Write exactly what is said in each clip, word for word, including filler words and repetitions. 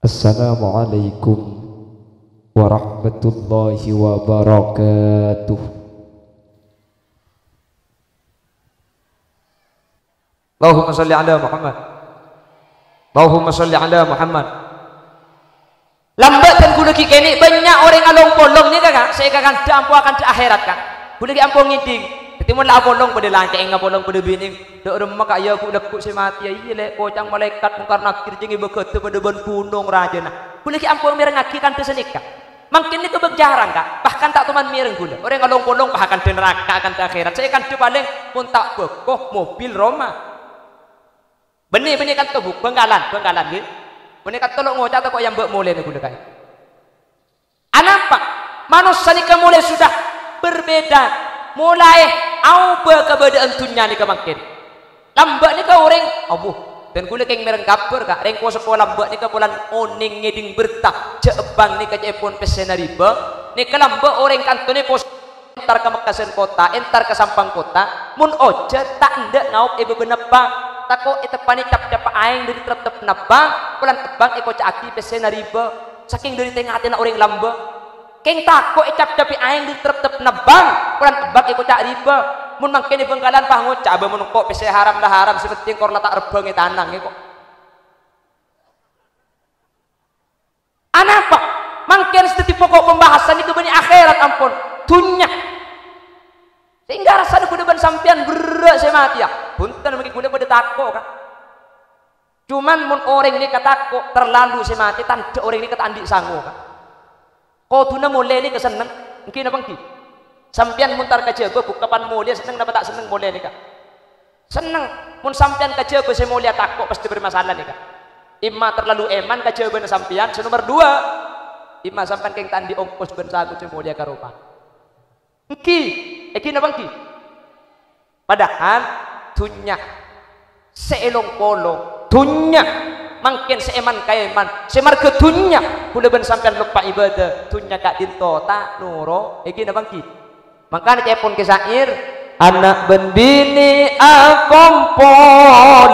Assalamualaikum warahmatullahi wabarakatuh. Allahumma shalli ala Muhammad. Allahumma shalli ala Muhammad. Lambâ' dân ghulâ ghi' kènè' bânnya' orèng along-polong nèka, Ka', sè èkakandhâ ampo akandhâ akhèrat, Ka'. Ghulâ ghi' ampo ngèdhing. Dhâddhi mon la apolong padâ lancè'ènga polong padâ binèng. Dâ' remma, Ka', iyâ ghu' lagghu' sè matèya, iyâ lè' kocang malaèkat Mungkar Nakir jhâ' ngibâ ghâdhâ padâ bân ghunong rajâna. Ghulâ ghi' ampo mèrengngaghi kandhâ sanèka. Mangkèn nèka bâk jhârâng, Ka'. Bahkan ta' toman mèreng ghulâ. Orèng along-polong pas akandhâ naraka, akandhâ akhèrat. Sè èkandhâ palèng mon ta' bhâko mobil roma. Bânnè, bânnè kanto, Bu. Bhângkalan, Bhângkalan, ghi. Bânnè kanto lo' ngoca' tako' è ambâ' molèna ghulâ kaè. Anapa? Manossa nèka molaè sudah berbeda. Molaè aobâ kabâdâ'ân dhunnya nèka mangkèn. Lambâ' nèka orèng, abu, dân ghulâ kèng mèreng kabhâr, Ka'. Rèng ko-, seppo lambâ' nèka polana onèng ngèdhing berta jhâ' bank nèka ca'èpon pèssèna ribâ. Nèka lambâ' orèng kanto nèka pos-, entar ka Mekkasân kottha, entar ka Sampang kottha, mon ojhân ta' endâ' ngaop è bâbâna bank, tako' èteppa'è cap-cappâ aèng dâri trep-teppa'na bank, polana bank èkoca'aghi pèssèna ribâ. Sakèng dâri tè-ngatèna orèng lambâ', kèng tako' ècap-cappè aèng dâri trep-teppa'na bank, polana bank èkoca' ribâ. Mon mangkèn è Bhângkalan pas ngoca', "Abâ, mon engko' pèssè haram la haram, sè pentèng kor la ta' rebbhâng è tana, engko'." Anapa? Mangkèn sè dhâddhi poko' pembahasan nèka bânnè akhèrat ampon, dhunnya. Sehingga rassana ghulâ bân sampèyan berrâ' sè matèya. Bhunten, mangkèn ghulâ padâ tako', Ka'. Cuman mon orèng nèka tako', terlalu sè matè, tandhâ orèng nèka ta' andi' sango, Ka'. Kodhuna molè nèka senneng, èngghi napa èngghi? Sampèyan mon entar ka Jhâbâ, bu, kapan molèya senneng napa ta' senneng molè nèka? Senneng. Mon sampèyan ka Jhâbâ sè molèya tako', pastè bâdâ masalah nèka. Imma terlalu èman ka Jhâbâna sampèyan, sè nomer duwâ', imma sampèyan kèng ta' andi' ongkos bân sango sè molèya ka roma. Èngghi, èngghi napa èngghi? Padahal dhunnya sè èlong-polong, dhunnya mangkèn sè èman-kaèman, sè marghâ dhunnya ghulâ bân sampèyan loppa ibâdâ, dhunnya ka'dinto ta' noro', èngghi napa èngghi? Mangkana ca'èpon kè syair, "Ana' bân binè akompol,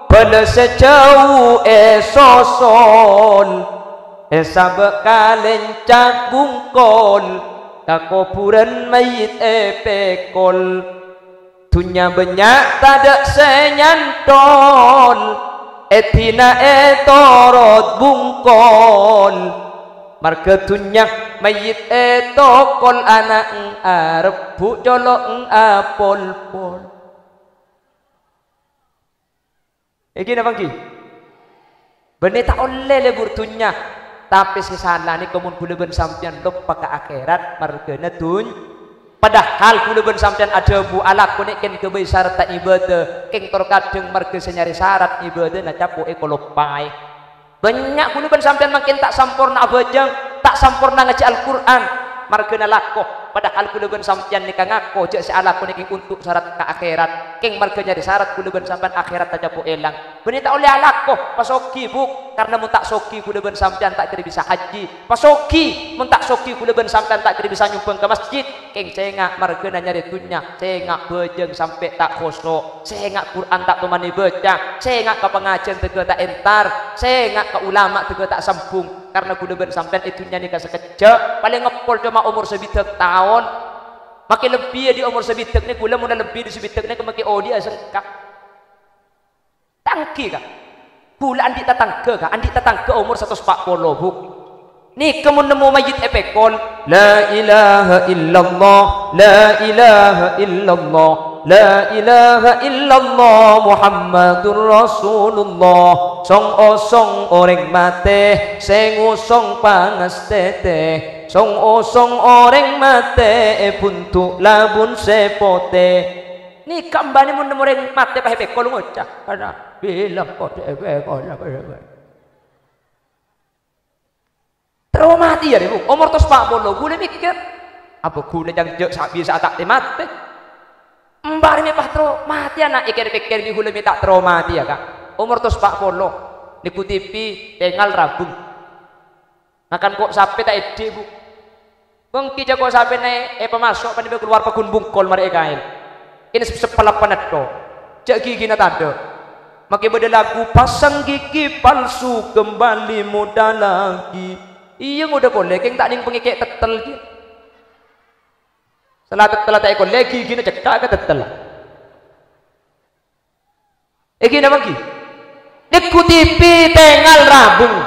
bâlâ sè jhâu èsosol, èsabâ' ka lèncak bungkol, ka kobhurân mayyit èpèkol. Dhunnya bânnya' tadâ' sè nyantol, èdina ètorot bungkol. Marghâ dhunnya mayyit ètokol, ana' arebbhu' colo' apolpol." Èngghi napa èngghi? Bânnè ta' ollè lebur dhunnya. Tapè sè sala nèka mon ghulâ bân sampèyan loppa ka akhèrat marghâna dhun-, padahal ghulâ bân sampèyan adhâbu alako nè' kèng ghâbây sarat ta' ibâdâ, kèng tor kadhâng marghâ sè nyarè sarat ibâdâna capo' èkaloppaè. Bânnya' ghulâ bân sampèyan mangkèn ta' samporna abhâjâng, ta' samporna ngajhi Al-Qur'an, marghâna lako. Padahal ghulâ bân sampèyan nèka ngako jâ' sè alako nèka untuk sarat ka akhèrat. Kèng marghâ nyarè sarat ghulâ bân sampèyan akhèrat ta' capo' èlang. Bânnè ta' ollè alako, pasoghi, Bu. Karna mon ta' soghi ghulâ bân sampèyan ta' kèra bisa hajji. Pasoghi, mon ta' soghi ghulâ bân sampèyan ta' kèra bisa nyombhâng ka masjid. Kèng sènga' marghâna nyarè dhunnya, sènga' bhâjâng sampè' ta' khosyo', sènga' Qur'an ta' toman èbâca, sènga' ka pangajiyân dhâgghâ ta' entar, sènga' ka ulama dhâgghâ ta' sambung. Karna ghulâ bân sampèyan è dhunnya nèka sakejjhâ', palèng ngeppol coma omor sabidhâk taon. Makè lebbi dâri omor sabidhâk nè, ghulâ mon lebbi dâri sabidhâk nè, makè odi'â sengka. Ta' èngghi, Ka'. Ghulâ andi' tatangghâ, Ka'. Andi' tatangghâ omor satos pa' polo, Bu. Nèka mon nemmo mayyit èpèkol, "La ilaha illallah, la ilaha illallah, la ilaha illallah Muhammadur Rasulullah." Song-osong orèng matè, sè ngosong pangastètè. Song-osong orèng matè, èbunto' labun sè potè. Nèka embhânè mon nemmo orèng matè pas èpèkol ngoca', "Ana' bilâ kok èpèkol." Terro matèya, Bu. Omor tos pa' polo, ghulâ mèkkèr, "Apa ghulâ jhânjhâ' sa-, bisa ta' matè?" Embhânè mè' pas terro matèya, na' èkèr-pèkkèr ghi' ghulâ mè' ta' terro matèya, Ka'. Omor tos pa' polo, nèko T V, tengal rabung. Ngakan ko' sapè ta' èdhi', Bu. Bângkè jhâ' ko' sapèna èpamaso' panèka kalowar paggun bungkol marè èkaèl. Kènè sep-, seppalapan ètto. Jhâ' ghighina tadâ'. Make bâdâ lagu, "Pasang gigi palsu, kembali muda lagi." Iyâ, ngodâ polè, kèng ta' nèng pangèkè' tettel, ghi. Sala tettel ta' èkollè, gigina cekka' ka tettel. Èghi napa, ghi? Nèngghu T V tengal rabung.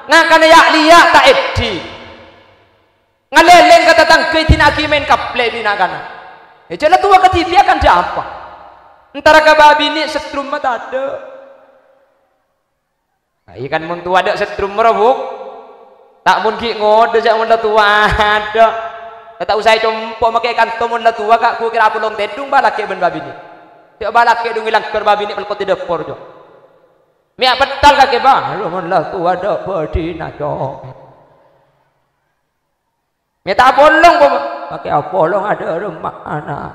Ngakana ya'-liya' ta' èdhi. Ngalèlèng ka tatangghâ èdina'aghi maèn kaplè' bi' na'-kana'. È, jhâ' la towa ka T V akan dâ' apa? Entara ka bâbinè' setrum ma tadâ'. Nah, iyâ kan mon towa dâ' setrum ro, Bu. Ta' mon ghi' ngodâ jhâ' mon la towa adâ'. La ta' osa ècompo' make kanto mon la towa, ka' ghu kèra apolong tèdung bâlâkè bân bâbinè'. Jhâ' bâlâkè dhung èlangghâr bâbinè' pelkot è dâpor, jhâ'. Mè' apettal kakè, Bah. Lo mon la towa dâ' bâdhina, Cong. Mè' ta' apolong, Bah. Kakè apolong adâ' remma ana'.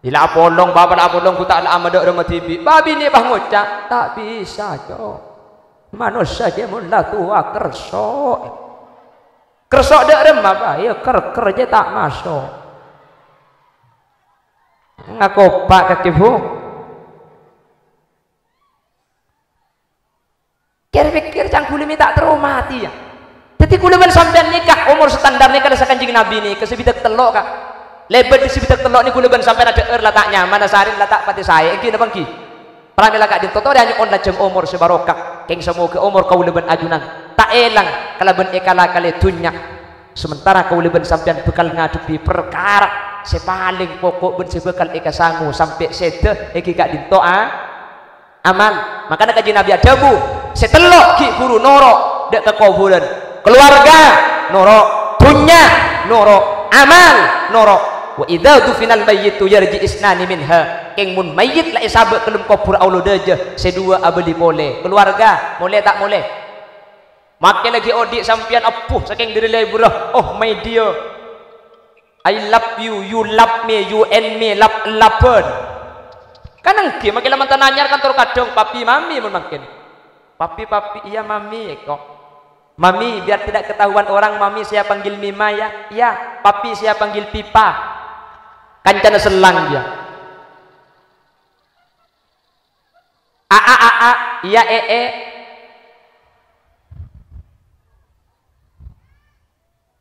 Ila apolong, bapa' la apolong, ghu ta' la ama dâ' remma dhibi'. Bâbinè' pas ngoca', "Ta' bisa, Cong. Manossa jhâ' mon la towa kerso'." Kerso' dâ' remma, Bah. Iyâ, ker-, ker jhâ' ta' maso'. Ngakopa' kakè, Bu. Kèr-pèkkèr cangghulâ mè' ta' terro matè, yâ. Dhâddhi kaulâ bân sampèyan nèka, omor standar nèka la sakanjeng Nabi nèka, sè bidhâk tello', Ka'. Lèbât sè bidhâk tello' nèka kaulâ bân sampèyan adhâ'âr la ta' nyaman, asarèn la ta' patè saè, èngghi napa èngghi? Para mèlaka dinto torè anyo'on lajâng omor sè barokah. Kèng samoghâ omor kaulâ bân ajunan ta' èlang kalabân èkala-kalè dhunnya. Sementara kaulâ bân sampèyan bhâkal ngadhebbhi parkara sè palèng poko' bân sè bhâkal èkasango sampè' sèdhâ, èngghi ka'dinto, a? Amal. Mangkana Kanjeng Nabi adhâbu, "Sè tello' ghi' bhuru noro' dâ' ka kobhurân. Kalowarga noro', dhunnya noro', amal noro'. Wa idza dufinal mayyitu yarji' isnani minha." Kèng mon mayyit la èsabâ' ka dâlem kobhur aolo dâjâ, sè duwâ' abâli polè. Kalowarga molè ta' molè? Make laghi odi' sampèyan ebbhu sakèng dhâri lèbârrâ. Oh, my dear. I love you, you love me, you and me, love-labbhân. Kan èngghi make la mantan anyar kantor kadhâng, papi, mami mon mangkèn. Papi, papi, iya, mami, èko. Mami, biar tidak ketahuan orang, mami saya panggil Mima ya. Iya, papi saya panggil Pipa. Kancana sellang, iyâ. Aa, aa, iya, ee.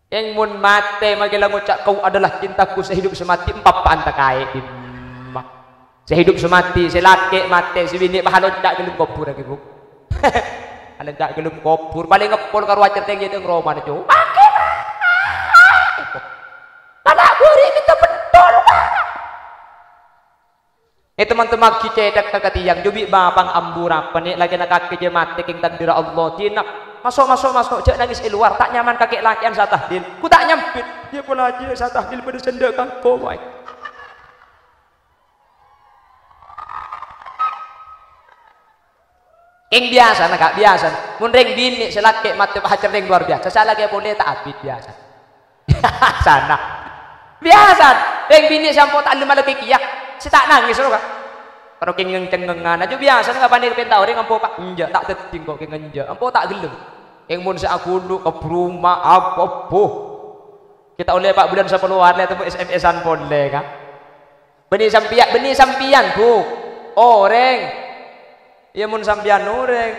Kèng mon matè make la ngoca', "Kau adalah cintaku sehidup semati," empappa'an takaè, dimma. Sehidup semati, sè lakè' matè, sè binè' pas alonca' ghâlem kobhur, ghi, Bu. Alonca' ghâlem kobhur, palèng ngèpol karo acerrèng è dâlem romana, Jo. Make, Pak. Kana' buri' mènta pentol, Pak. È, teman-teman, ghi cèthak ka tèyang, jhâ' bi' bapang ambu rapa, nè', lakèna kakè jhâ' matè kèng takdirrâ Allah. Dinah, "Maso', maso', maso', jhâ' nangès è lowar, ta' nyaman kakè lakè'an satahlil." Ghu ta' nyambit. Iyâ pola jiyâ satahlil bâdâ sèndhâ' kangko wae. Kèng biyasana, Ka', biyasana. Mon rèng binè' sè lakè' matè pacerrèng lowar biyasa, sè lakè' polè ta' abit biyasa. Sana. Biyasana. Rèng binè' sè ampo' ta' ellem alakè kèya, sè ta' nangès, ro, Ka'. Karo kèng ngèng-cengngengan. Ajâ biyasana ngabânè pènta orèng ampo', Ka'. Enjâ', ta' dhâddhi engko' kèng enjâ'. Ampo' ta' ghellem. Kèng mon sè aghulu ka bhuruma, apa, boh. Ghi' ta' ollè pa' bulân sapolo arè, la temmo S M S-an polè, Ka'. Bânnè sampèya-, bânnè sampèyan, Bu. Orèng. Iyâ, mon sampèyan orèng.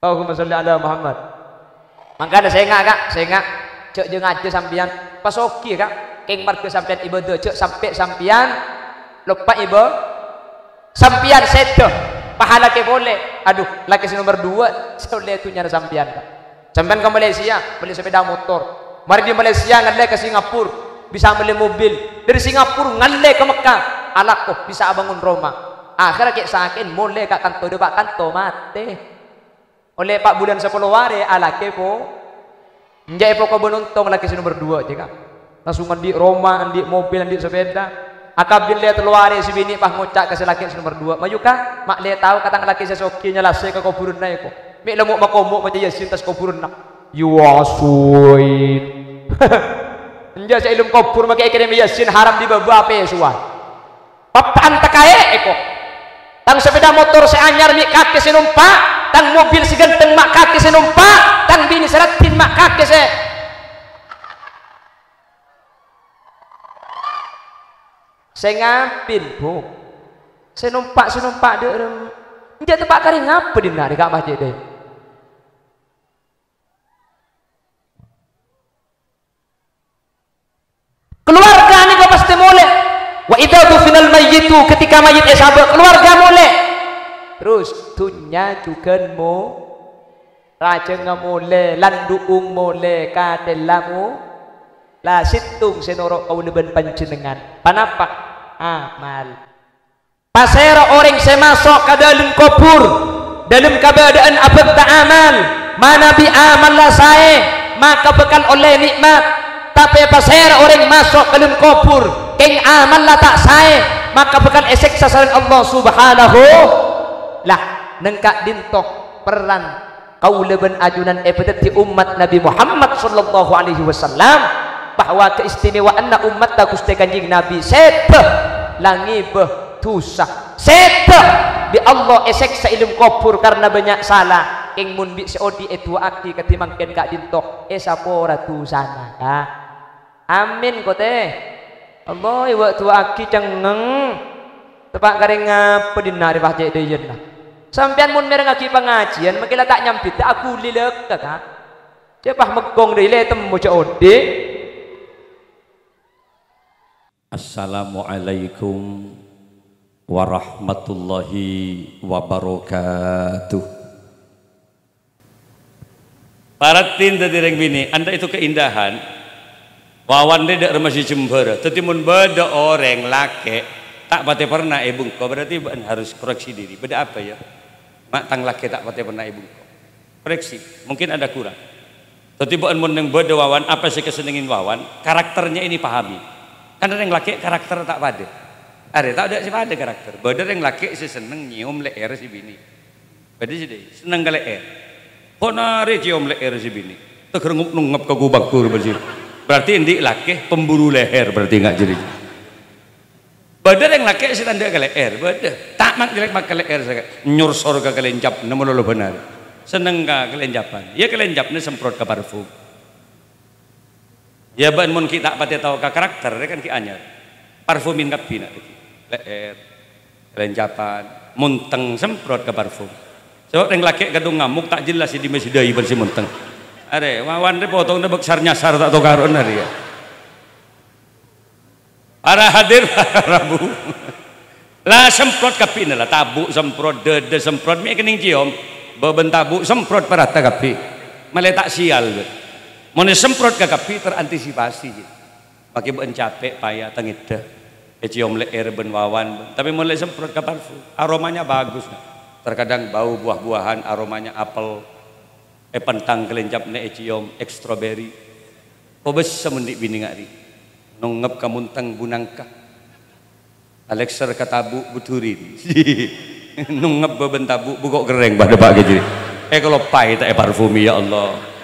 Allahumma sholli ala Muhammad. Mangkana sènga', Ka', sènga'. Jhâ', jhâ' ngajhâ sampèyan. Pas soghi, Ka'. Kèng marghâ sampèyan ibadah, jhâ' sampè' sampèyan loppa iba-, Sampèyan sèdhâ, pahala kè polè. Adhu, lakè sè nomer duwâ', sè ollè dhunnyana sampèyan, Ka'. Sampèyan ka Malaysia, mellè sepeda motor. Marè dâri Malaysia ngallè ka Singapura, bisa mellè mobil. Dâri Singapura ngallè ka Mekka, alako bisa abângon roma. Akhèrra kè'-sakè'en molè ka kanto, dâpa' kanto matè. Ollè pa' bulân sapolo arè, alakè po-, Enjâ' èpoko bân ontong lakè sè nomer duwâ', cè' Ka'. Langsung andi' roma, andi' mobil, andi' sepeda. Akabin lè tello arè sè binè' pas ngoca' ka sè lakè sè nomer duwâ', "Mayu, Ka', ma' lè tao ka tang lakè sè soghi nyalasè ka kobhurânna èko. Mè' la mo'-mako' mo' maca Yasin attas kobhurânna." Yasin. Enjâ' sè è dâlem kobhur makè èkèrèm Yasin haram dibâbâ apè sowan. Pappa'an takaè èko. Tang sepeda motor sè anyar mè' kakè sè nompa', tang mobil sè ghântheng ma' kakè sè nompa', tang binè sè raddhin ma' kakè sè. Sè ngabin, Bu. Sè nompa', sè nompa' dhâ' rem-, enjâ' teppa' karè ngapa dinna' rè ka' pajhât dhâ'? Keluarga nèka pastè molè. "Wa idza dufinal mayyitu," ketika mayit èsabâ', keluarga molè. Terros dhunnya jhughân mo-, rajângnga molè, lan du'ung molè, katella mo-, la sèttong sè noro' kaulâ bân panjhennengngan. Panapa? Amal. Pasèra orèng sè maso' ka dâlem kobhur, dâlem kabâdâ'ân abhâkta amal, manabi amalla saè, maka bhâkal ollè nè'mat. Tapè pasèra orèng maso' ka dâlem kobhur, kèng amalla ta' saè, maka bhâkal èsèksa sareng Allah Subhanahu. Lah, neng ka'dinto perran kaulâ bân ajunan èpadhâddhi ommat Nabi Muhammad sallallahu alaihi wasallam, bahwa keistimewaanna ommatta Ghustè Kanjeng Nabi sèdhâ la ngèbâ dhusa, sèdhâ bi' Allah èsèksa è dâlem kobhur karna bânnya' sala, kèng mon bi' sè odi' èdu'aaghi kadhi mangkèn ka'dinto, èsapora dhusana, ka. Amin, kotè. Allah, èwâ' du'aaghi cengngeng. Teppa' karè ngapa dinna' rè pajhât dhâ' iyâ, nah. Sampèyan mon mèrengngaghi pangajiyân, mangkèn la ta' nyambhidhâ aghuli lèkka, ka. Jhâ' pas mekkong dhâ' iyâ, la ètemmo jhâ' odi'. Assalamualaikum warahmatullahi wabarakatuh. Parhatèn dhâddhi rèng binè', anda itu keindahan. Wawan rè dâ' remma sè jembhârâ. Dhâddhi mon bâdâ orèng lakè' ta' patè perna èbengko, berarti bâ'na harus koreksi diri. Bâdâ apa, ya? Ma' tang lakè' ta' patè perna èbengko. Koreksi, mungkin ada kurang. Dhâddhi bâ'na mon neng bâdâ wawan, apa sè èkasennengngè wawan, karakternya ini pahami. Kan rèng lakè' karakter ta' padâ. Arè, ta' dâ' sè padâ karakter. Bâdâ rèng lakè' sè senneng nyèom lè'èr sè binè'. Bâdâ sè dâi, senneng ka lè'èr. Kok narè cèom lè'èr sè binè'. Teger ngup-nungep ka gu-bâggu bâ' sè. Berarti andi' lakè' pemburu leher berarti nga' jârèya. Bâdâ rèng lakè' sè ta' endâ' ka lè'èr, bâdâ. Ta' mak-, jelek mak ka lè'èr sè nyorsor ka kalèncapna malolo bân arè. Senneng ka kalèncapan. Iyâ kalèncapna semprot ka parfum. Iyâ, bâ'na mon ghi' ta' patè tao ka karakter, kan ghi' anyar. Parfumin kabbhi na' dhâggi'. Lè'èr, kalèncapan, montèng semprot ka parfum. Sabâb rèng lakè' kadhung ngamuk ta' jelas sè dimma sè dâi bân sè montèng. Arè, wawan rè potongna bâksar nyasar ta' tokaro'na rèya. Para hadir, para rabu. La semprot kabbhina la, tabu' semprot, dâdâ semprot, mè' kennèng cèom. Bâbân tabu' semprot parata kabbhi. Malè ta' sial, bâ. Mon èsemprot ka kabbhi, terantisipasi, jhi. Makè bâ'na capè', paya, tangèdhâ. Ècèom lè'èr bân wawan, bân. Tapè mon la èsemprot ka parfum, aromanya bagus, nah. Terkadang bau buah-buahan, aromanya apel. Èpèntang kalèncapna ècèom, èk stroberi. Kobâsa mon andi' binè nga' rè. Nongngep ka montèng bu nangka. Alèkser ka tabu' bu durin. Nongngep bâbân tabu' bu kok kerrèng padâ, Pak, jârèya. Èkaloppaè ta' èparfumi, ya Allah.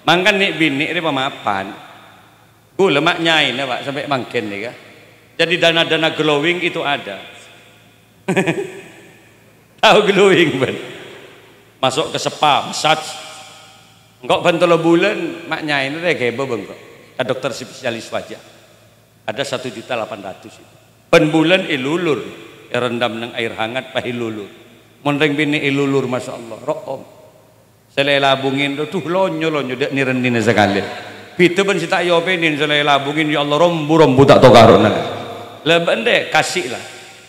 Mangkana nè'-binè' rè pamapan. Ghulâ ma' nyaèna, Pak, sampè' mangkèn nèka. Jadi dana-dana glowing itu ada. Tao glowing, bân? Masuk ke spa, massage. Engko' bân tello bulân, ma' nyaèna rè ghibâ bengko. Ka dokter spesialis wajah. Ada satu juta delapan ratus itu. Bân bulân èlulur, èrendam neng air hangat, pas èlulur. Mon rèng binè' èlulur, masya Allah, ro'om. Sè la èlabungè, duh, lonyo-lonyo, dâ' nè-rennèna sakalè. Bhidhâ bân sè ta' èopènè, sè la èlabungè, ya Allah, rombu-rombu ta' tokaro'na. La bâ'na dâ' kasè' la.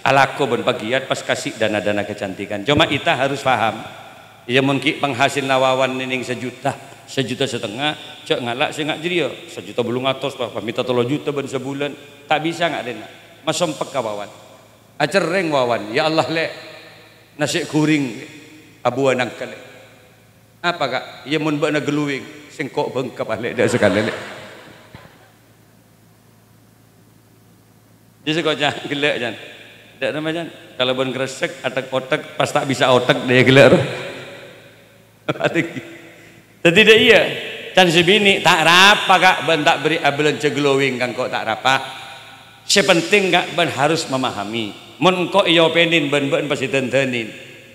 Alako bân pagiyat pas kasè' dana-dana kecantikan. Cuma kita harus paham. Iyâ, mon ghi' panghasilna wawan nèng sajuta, sajuta satengnga, jhâ' ngala' sè nga' jârèya. Sajuta bâllung atos, pas, pas mènta tello juta bân sabulân. Ta' bisa nga' rèna. Masompek ka wawan. Acerrèng wawan, "Ya Allah, Lè', nasè' ghuring abuwâ nangka, Lè'." "Apa, Ka'?" "Iyâ, mon bâ'na glowing, sèngko' bengkap, Lè', dâ' sakalè, Lè'." Jâ' sèngko' ca-, ghellâ', Can. Dâ' remma, Can. Kalabân ngresek, atek-otek, pas ta' bisa otek, dâ' ghellâ' ro. Dhâddhi dâ' iyâ, can sè binè', "Ta' rapa, Ka', bân ta' bâri' abâlânjhâ glowing ka engko', ta' rapa. Sè pentèng, Ka', bân harus memahami. Mon engko' èopènè bân bâ'na pas èdhândhânè,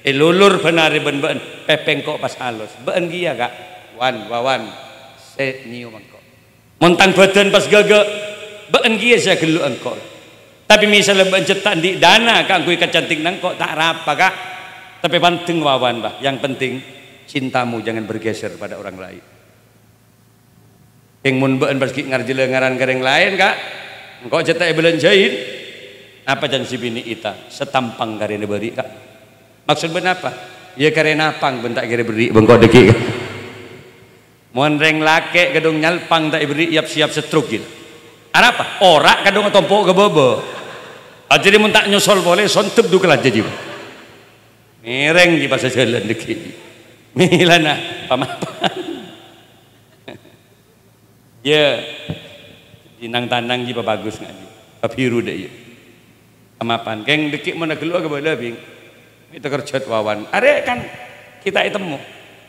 èlulur bân arè bân bâ'na, pèpè engko' pas alos. Bâ'na kèya, Ka', Wan, Wawan, sè nyèyoma engko'. Mon tang bâdân pas ghâgâ, bâ'na kèya sè aghâllu engko'." Tapè misal bâ'na cè' ta' andi' dana kaangghuy kacantikan engko', ta' arapa, Ka'. Tapè pandeng wawan, Bah. Yang penting cintamu jangan bergeser pada orang lain. Kèng mon bâ'na pas ghi' ngarjhâlâ ngaran ka orèng laèn, Ka', engko' cè' ta' èbâlânjhâi. Apa can sè binè' ita? Satampang karèna bâri', Ka'. Maksud bâ'na apa? Iyâ karèna apang bâ'na ta' kèra bherri' bengko' dâggi', Ka'. Mon rèng lakè' kadhung nyalpang ta' èbherri' yap-siyap stroke ghi'. Arapa? Ora' kadhung atompo' ka bâbâ. Ajâriyâ mon ta' nyosol polè, sondep dhu kalajâ jiyâ. Ngèrèng jiyâ pas ajhâlân dâggi'. Mèlana pamapan. Yâ, nang-tanang jiyâ pabagus ngajhi. Pabhiru dâ' iyâ. Amapan, kèng dâggi' mon aghâllu aghâbâlâ, Bhing. Mè' takerjhât wawan. Arè kan kita ètemmo.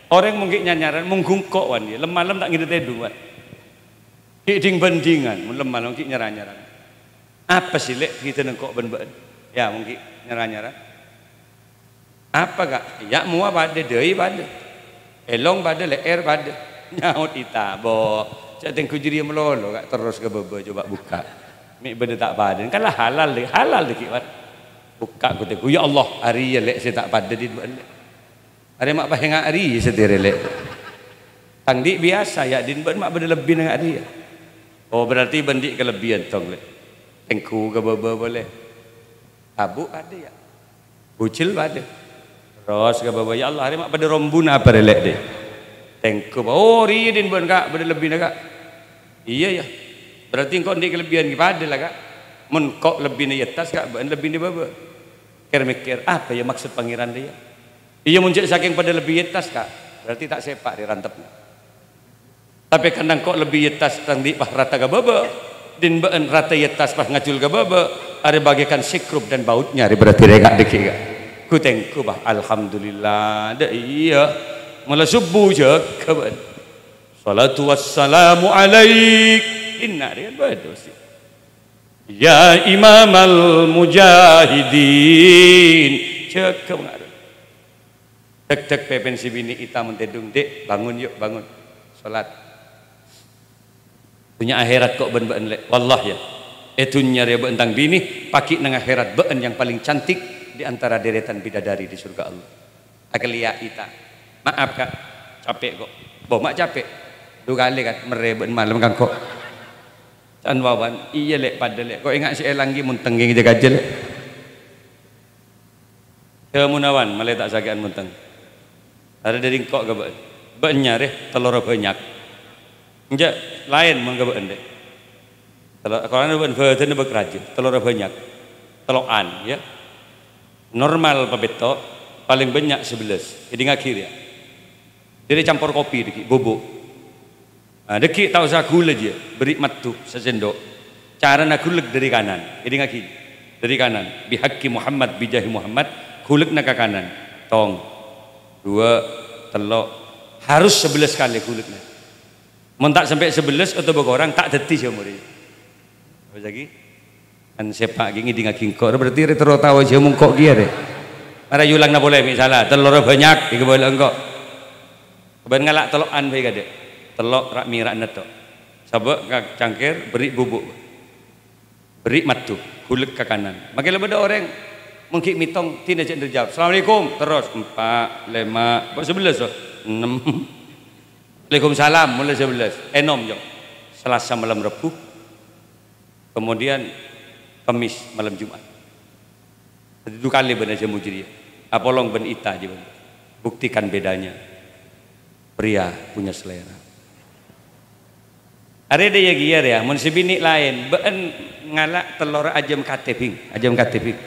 Orèng mon ghi' nyanyaran, mon ghungko' wan, yâ, lem-malem ta' ngèdhâ tèdung, wan. Ghi' dhing-bhândhingan, mon lem-malem ghi' nyara-nyara. Apa sè lè' bhidhâna engko' bân bâ'na? Yâ, mon ghi' nyara-nyara. Apa, Ka'? Yâ, mowa padâ, dâi padâ. Èlong padâ, lè'èr padâ. Nyaot ita, "Bo, jhâ' tèngghu jârèya malolo, Ka', terros ka bâbâ, coba bukka'. Mè' bâdâ ta' padâ." Kan la halal, dâ-, halal dâggi', Wan. Bukka' ghu tèngghu, "Ya Allah, arèya lè' sè ta' padâ, Din, bân lè'. Arè ma' paènga' arèya sè terè, lè'. Tang dhi' biyasa, yâ, Din, bân ma' bâdâ lebbina nga' arèya." Oh, berarti bân dhi' kalebbiyân, tong, lè'. Tèngghu ka bâbâ polè. Tabu' padâ, yâ. Bujel padâ. Terros ka bâbâ, "Ya Allah, arè ma' padâ rombuna apa rè, lè', dhi'?" Tèngghu, "Oh, rèya, Din, bân, Ka', bâdâ lebbina, Ka'." "Iyâ, yâ. Berarti engko' andi' kalebbiyân ghi' padâ la, Ka'. Mon engko' lebbina è attas, Ka', bâ'na lebbina è bâbâ." Kèr-mèkkèr, "Apa, yâ, maksud Pangèran rèya?" "Iyâ, mon jhâ' sakèng padâ lebbi è attas, Ka', berarti ta' sèpa' rè rantepna." Tapè karna engko' lebbi è attas tang dhi' pas rata ka bâbâ, din bâ'na rata è attas pas ngajul ka bâbâ, arè bagaikan sikrup dan bautnya, arè berarti rèka' dâggi', Ka'. Ghu tèngghu, bah, alhamdulillah, dâ' iyâ. Mala subuh jâgâ bâ'na. Salatu wassalamu alaik. Inna, rè kan bâdâ mastè. Ya imamal mujahidin. Jâgâ, bâ'na. Dek-dek pèpèn sè binè' èta mon tèdung, "Dek, bangun yuk, bangun. Sholat." Dhunnya akhèrat ko' bân bâ'na, Lè'. Wallah, yâ. È dhunnya rèya bâ'na tang binè, paghi' nang akhèrat bâ'na yang paling cantik di antara deretan bidadari di surga Allah. Akellèya' èta. "Maaf, Ka'. Capè' ko'." "Bo, ma' capè'? Du kalè, kan, merrè bâ'na malem ka engko'." Can wawan, "Iyâ, Lè', padâ, Lè'. Ko' enga' sè èlang ghi' montèng ghi' jâ-kajâ, Lè'." Dhâmona, wan, malè ta' sakè'an montèng. Arè dâri engko' ka bâ'na. Bâ'na nyarè tellorra bânnya'. Enjâ', laèn mon ka bâ'na, Lè'. Tello-, korang bâ'na bâdâna bâk rajâ, tellorra bânnya'. Tello'an, yâ. Normal pabetto', palèng bânnya' sabellâs. Èdingngaghi rèya. Dâri campor kopi dâggi', bubuk. Nah, dâggi' ta' osa ghulâ jiyâ, bherri' maddhu sasèndok. Carana ghulâk dâri kanan, èdingngaghi. Dâri kanan, bihaqqi Muhammad, bijahi Muhammad, ghulâkna ka kanan. Tong, duwâ', tello', harus sabellâs kalè ghulâkna. Mon ta' sampè' sabellâs otabâ korang, ta' dâddhi jhâmorra. Apa lagi? Kan sèpa' ghi' ngèdingngaghi engko', berarti rè terro tao jhâ mongko' kèya rè. Mara yulangna polè, mè' sala, tellorra bânnya', èkabâlâ engko'. Bân ngala' tello'an bhâi kadâ'. Tello' ra'-mèra'na to'. Sabâ' ka cangkèr, bherri' bubuk. Bherri' maddhu, ghulâk ka kanan. Makè la bâdâ orèng, mon ghi' mètong, dinah jhâ' ndâr jawab. "Assalamualaikum." Terros, empa', lèma', kok sabellâs, oh? Ennem. "Waalaikumsalam," molaè sabellâs. Ènom, jhâ'. Salasa malem Rebbhu. Kemudian Kemis malem Jum'at. Dâddhi du kalè bân jhâmo jârèya. Apolong bân èta jiyâ, bân. Buktikan bedanya. Pria punya selera. Arè dâ' iyâ kèya rèya, mon sè binè' laèn, bâ'na ngala' tellorra ajâm katè, Bhing. Ajâm katè, Bhing.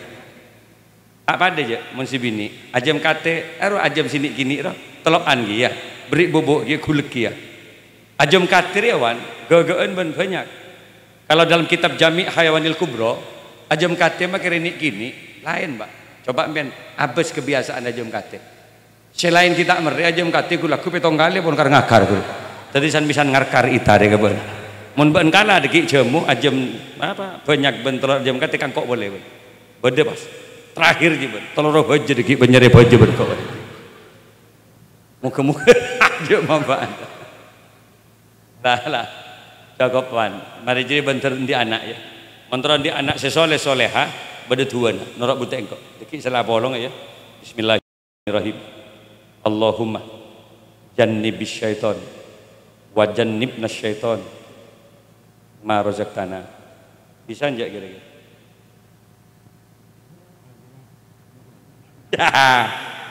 Ta' padâ, jhâ', mon sè binè'. Ajâm katè, aro ajâm sè nè'-kènè' ro. Tello'an kèya. Bherri' bubuk kèya, ghulâk kèya. Ajâm katè rèya, wan, ghâghâ'ân bân bânnya'. Kalau dalam kitab Jami' Hayawanil Kubra, ajâm katè makè rè nè'-kènè', laèn, Pak. Coba sampèyan abâs kabiyasaan ajâm katè. Sè laèn ghi' ta' merrè, ajâm katè ghu-lagghu pètong kalè pon kar-ngakar, ghu. Dâddhi san-, bhisan ngarkar èta rè ka bâ'na. Mon bâ'na kala dâggi' jhâmo, ajâm, apa, bânnya' bân tellorra ajâm katè kangko' polè, bân. Bâdâ pas. Terakhir jiyâ, bân. Tellorra bâjâ dâggi' bân nyarè bâjâ bân ko'. Moghâ-moghâ jhâ' mamba'an. Lah, lah. Cokop, wan. Marè jârèya bân ter-, andi' ana', yâ. Mon terro andi' ana' sè soleh solehah, bâdâ du'ana, noro' bhunte' engko'. Dhâggi' sala apolong, ya. Bismillahirrahmanirrahim. Allahumma jannibis syaiton wa jannibnas syaiton ma razaqtana. Bisa enjâ' kira-kira?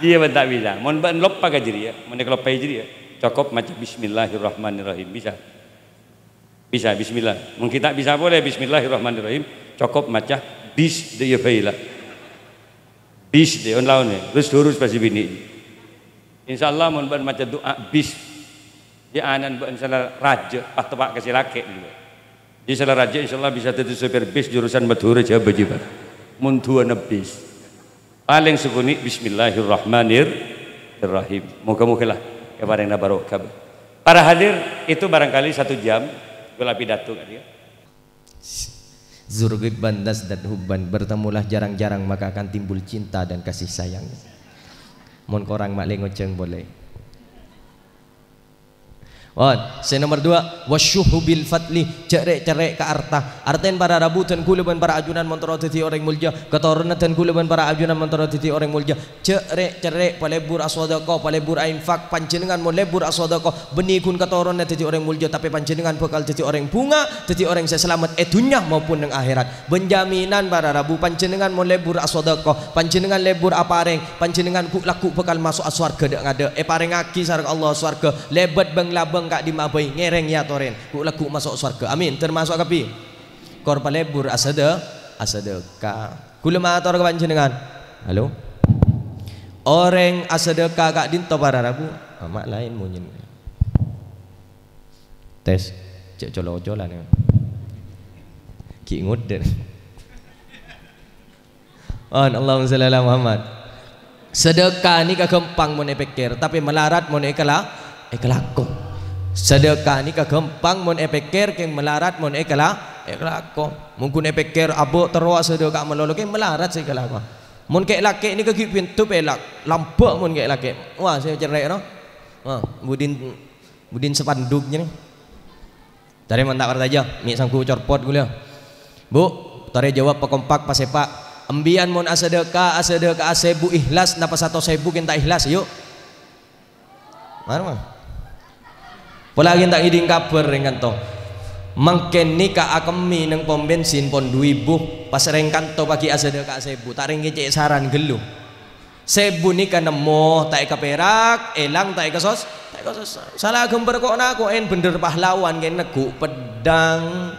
Iyâ, bân ta' bisa. Mon bâ'na loppa ka jârèya, mon èkaloppaè jârèya, cokop maca Bismillahirrahmanirrahim. Bisa? Bisa, bismillah. Mon ghi' ta' bisa polè, Bismillahirrahmanirrahim, cokop maca bis dâ' iyâ bhâi la. Bis dâ' on laon è, terros durus pas binè'. Insyaallah, mon bâ'na maca du'a bis, jâ' ana'na bâ'na sala rajâ, pas teppa' ka sè lakè'. Jâ' sala rajâ, insyaallah bisa dhâddhi sopir bis jurusan Madhurâ Jhâbâ jiyâ, Pak. Mon du'ana bis. Palèng sakonè' Bismillahirrahmanirrahim. Moga-moga la èparèngana barokah. Para hadir, itu barangkali satu jam kaulâ pidato ka'dinto. Zur ghibban tazdad hubban, bertemulah jarang-jarang maka akan timbul cinta dan kasih sayang. Mon korang ma' lè ngojhâng polè. Pon, sè nomer dua, wasyuhu bil fadli, jhâ' rè'-cerrè' ka arta. Artèna para rabu dân kaulâ bân para ajunan mon terro dhâddhi orèng molja, katoronan dân kaulâ bân para ajunan mon terro dhâddhi orèng molja. Jhâ' rè'-cerrè', palebbur asodâko, palebbur ainfak, panjhennengngan mon lebbur asodâko, bânnè ghun katoronanna dhâddhi orèng molja, tapè panjhennengngan bhâkal dhâddhi orèng bhunga, dhâddhi orèng sè salamet è dhunnya maupun neng akhèrat. Bân jaminan para rabu, panjhennengngan mon lebbur asodâko, panjhennengngan lebbur aparèng, panjhennengngan ghu'-lagghu' bhâkal maso'a sowarghâ dâ'-ngadâ', èparèngaghi sareng Allah sowarghâ, lèbât bâng-labâng ka'dimma'a bhâi ngèrèng èyatorè, ghu'-lagghu' maso' sowarghâ. Amin. Termaso' kabbhi. Kor palebbur asada-, asadâka. Kaulâ mator ka panjhennengngan. Halo? Orèng asadâka ka'dinto para rabu? Ah, ma' laèn monyèna. Tes. Cè' colo-colana. Ghi' ngodâ. On, Allahumma shalli ala Muhammad. Sadâka nèka ghâmpang mon èpèkkèr, tapè malarat mon èkala-, èkalako. Sadâka nèka ghâmpang mon èpèkkèr, kèng malarat mon èkala-, èkalako. Mon ghun èpèkkèr abâ' terro asadâka malolo, kèng malarat sè èkalako. Mon kè'-lakè' nèka ghi' pinto pèlak, lambâ' mon kè'-lakè'. Wah, sè cerrè', no? Wah, budin, budin spanduk jârèya. Tarèma ta' parcajâ, mè' sangghu corpot ghulâ. Bu, torè jâwâb pakompak, pasèpa'. Embiyan mon asadâka, asadâka'a sèbu ihlas, napa satos èbu kèng ta' ihlas, yu? Mara, mara. Pola kèng ta' ngèdhing kabhâr rèng kanto. Mangkèn nèka akemmè neng pom bensin pon du èbu, pas rèng kanto paghi' asadâka'a sèbu, ta' rèng kècè' saran ghâllu. Sèbu nèka nemmo ta' èkapèrak, èlang ta' èkasos-, ta' èkasossa. Sala ghâmbhâr ko'-nako'èn bhendher pahlawan kèng negghu' peddhâng.